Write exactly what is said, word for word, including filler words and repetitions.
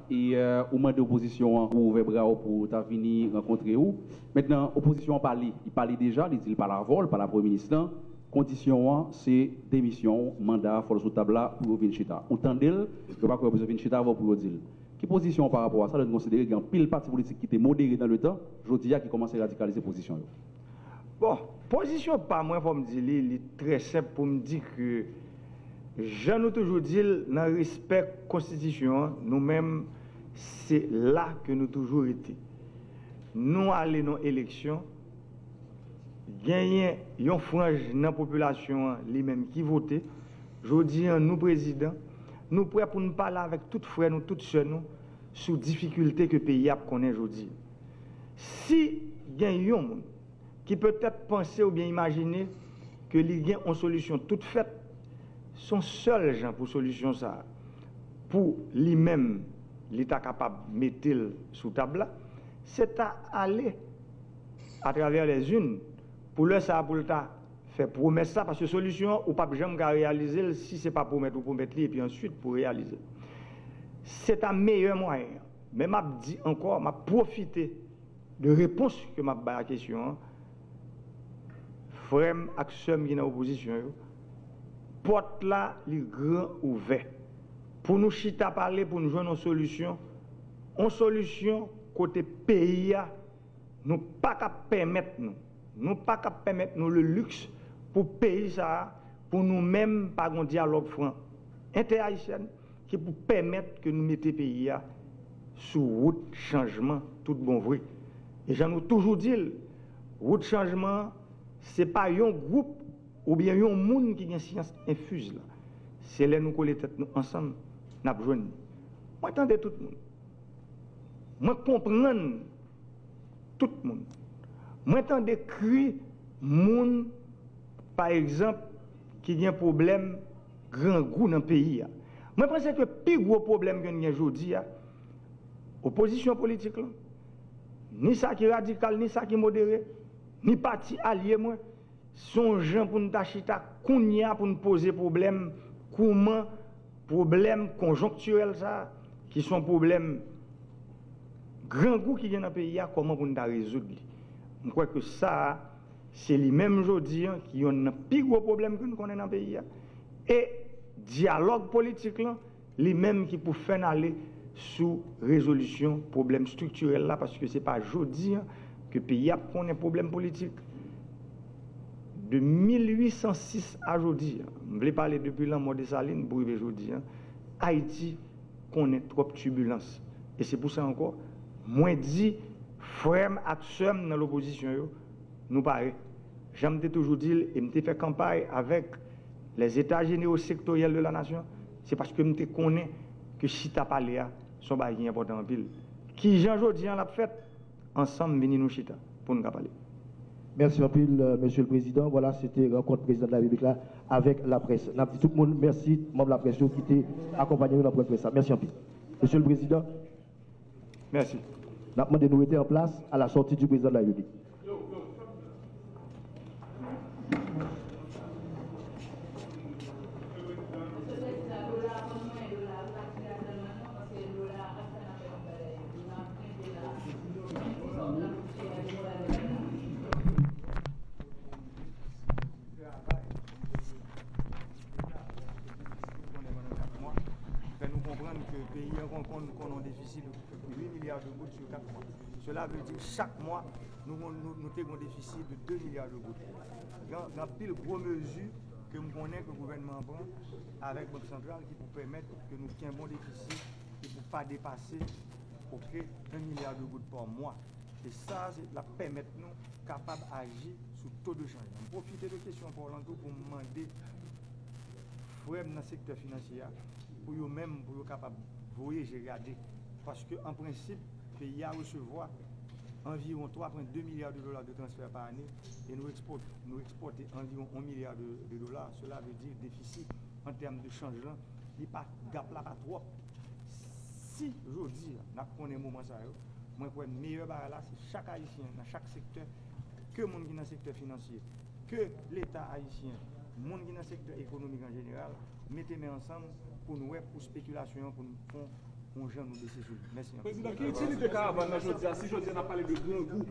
E euh, ou mande opozisyon an pou ouvè bra w pou ta vini rankontre ou. Mentnan, opozisyon an pale, li pale deja, li di l pa la vòl, pa la premye minis lan. Kondisyon an se demisyon w, manda a fò l sou tab la pou yo vin chita. Ou tande l, yo pa kwè yo bezwen vin chita avè w pou yo di l. Ki pozisyon w pa rapò a sa, lè n konsidere gen anpil pati politik ki te modere nan letan, jodi a ki kòmanse radikalize pozisyon yo? Bon, pozisyon pa mwen, fò m di li, li trè senp pou m di ke, jan nou toujou di l, nan respè konstitisyon an, nou menm, se la ke nou toujou rete. Nou ale nan eleksyon, genyen yon franj nan popilasyon an li menm ki vote. Jodi a, nou prezidan, nou prè pou n pale avèk tout frè nou, tout sè nou, sou difikilte ke peyi a ap konnen jodi a. Si gen yon moun ki petèt panse oubyen imajine ke li gen yon solisyon tout fèt, se yon sèl jan pou solisyon sa a, pou li menm, li ta kapab mete l sou tab la, se ta ale atravè lèzin pou lè sa a pou l ta fè pwomès sa, paske solisyon an, ou p ap janm ka reyalize l si se pa pwomèt ou pwomèt li epi answit pou reyalize l. Se ta meyè mwayen an. Men m ap di ankò, m ap pwofite de repons ke m ap bay a kesyon an, frè m ak sè m ki nan opozisyon yo, pòt la li gran ouvè pou nou chita pale, pou nou jwenn yon solisyon, yon solisyon kote peyi a, nou pa ka pèmèt nou, nou pa ka pèmèt nou le luxe pou peyi sa a, pou nou menm pa gon dyalòg fran entè-ayisyèn ki pou pèmèt ke nou mete peyi a sou wout chanjman tout bon vre. E jan nou toujou di l, wout chanjman an, se pa yon gwoup oubyen yon moun ki gen syans enfiz la. Se lè nou kole tèt nou ansanm, n ap jwenn li. Mwen tande tout moun. Mwen konprann tout moun. Mwen tande kri moun, pa egzanp, ki gen pwoblèm grangou nan peyi a. Mwen panse ke pi gwo pwoblèm ke n gen jodi a, opozisyon politik lan, ni sa ki radikal, ni sa ki modere, ni pati alye mwen, se yon jan pou n ta chita kounye a pou n poze pwoblèm, kouman pwoblèm konjonktirèl sa a, ki se yon pwoblèm grangou ki gen nan peyi a, kòman pou n ta rezoud li. M kwè ke sa a, se li menm jodi a ki yonn nan pi gwo pwoblèm ke n konnen nan peyi a. E dyalòg politik lan, li menm ki pou fè n ale sou rezolisyon pwoblèm estriktirèl la, paske se pa jodi a ke peyi a ap konnen pwoblèm politik. De mil uit san sis a jodi a, m vle pale depi lanmò Desalin pou rive jodi a, Ayiti konnen twòp tibilans. E se pou sa ankò, mwen di frè m ak sè m nan lopozisyon yo, nou pare. Jan m te toujou di l, e m te fè kanpay avèk les États Généraux Sectoriels de la Nation, se paske m te konnen ke chita pale a se yon bagay ki enpòtan anpil. Kijan jodi a l ap fèt? Ansanm, vini nou chita pou n ka pale. Mèsi anpil, Mesye le Prezidan. Vwala, se te rankont Prezidan de la Repiblik la avèk laprès. N ap di tout moun mèsi, manm laprès yo ki te akonpanye nou nan pwen près la. Mèsi anpil. Mesye le Prezidan. Mèsi. N ap mande nou rete an plas à la sortie du Président de la République. Fè nou konprann ke peyi an konn konnen yon defisi de uit milya de goud sou kat mwa. Sela vle di chak mwa, nou, nou, nou te gen yon defisi de de milya de goud. Gen, gen anpil gwo mezi ke m konnen ke gouvènman an pran avèk Bank Santral ki pou pèmèt ke nou kenbe yon defisi ki pou pa depase, oke, en milya de goud pa mwa. E sa, se, l ap pèmèt nou kapab aji sou to de chanj. M pwofite de kesyon pa w lan tou pou m mande frè m nan sektè finansye a, pou yo menm, pou yo kapab voye je gade. Paske, an prensip, peyi a resevwa anviwon twa pwen de milya de dola de transfè pa ane, e nou ekspòte, nou ekspòte anviwon yon milya de, de dola. Sela vle di defisi an tèm de chanj lan, li pa, gap la pa twòp. Si jodi a, n ap konnen moman sa yo, mwen kwè meyè bagay la, se chak Ayisyen, nan chak sektè, ke moun ki nan sektè finansye, ke Leta ayisyen, moun ki nan sektè ekonomik an jeneral, mete men ansanm pou n wè pou espekilasyon an, pou n fè yon yon jan nou deside sou li. Mèsi anpil. Prezidan, ki itilite karavàn nan jodi a, si jodi a n ap pale de grangou?